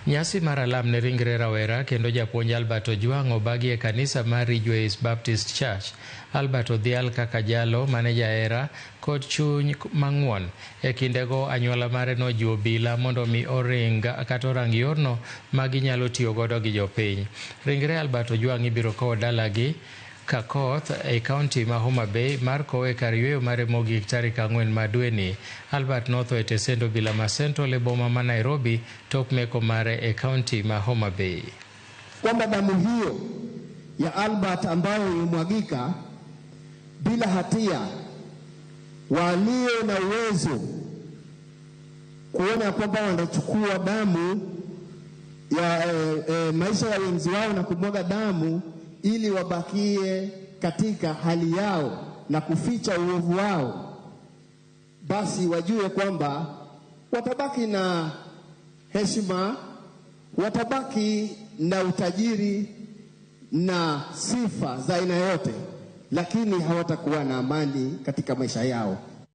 Nyasi mar alam ne ringre rawera kendo japuonj Albert Ojwang' obagi e kanisa mar Ridgeways Baptist Church. Albert odhial kaka jalo mane jahera kod chuny mang'won. E kindego anyuola mare nojiwo obila mondo mi oring kata orang yorno ma ginyalo tiyo godo gi jopiny. Ringre Albert Ojwang' ibiro kowo dalagi Kakoth e kaunti ma Homa Bay mar kowe kar yweyo mare mogik tarik 4 ma dweni. Albert notho e tesend obila ma Central e boma ma Nairobi tok meko mare e kaunti ma Homa Bay. Kwamba damu hiyo ya Albert ambayo imemwagika bila hatia, walio na uwezo kuona kwamba wanachukua damu ya maisha ya wenzi wao na kumwaga damu ili wabakie katika hali yao na kuficha uovu wao, basi wajue kwamba watabaki na heshima, watabaki na utajiri na sifa za aina yote, lakini hawatakuwa na amani katika maisha yao.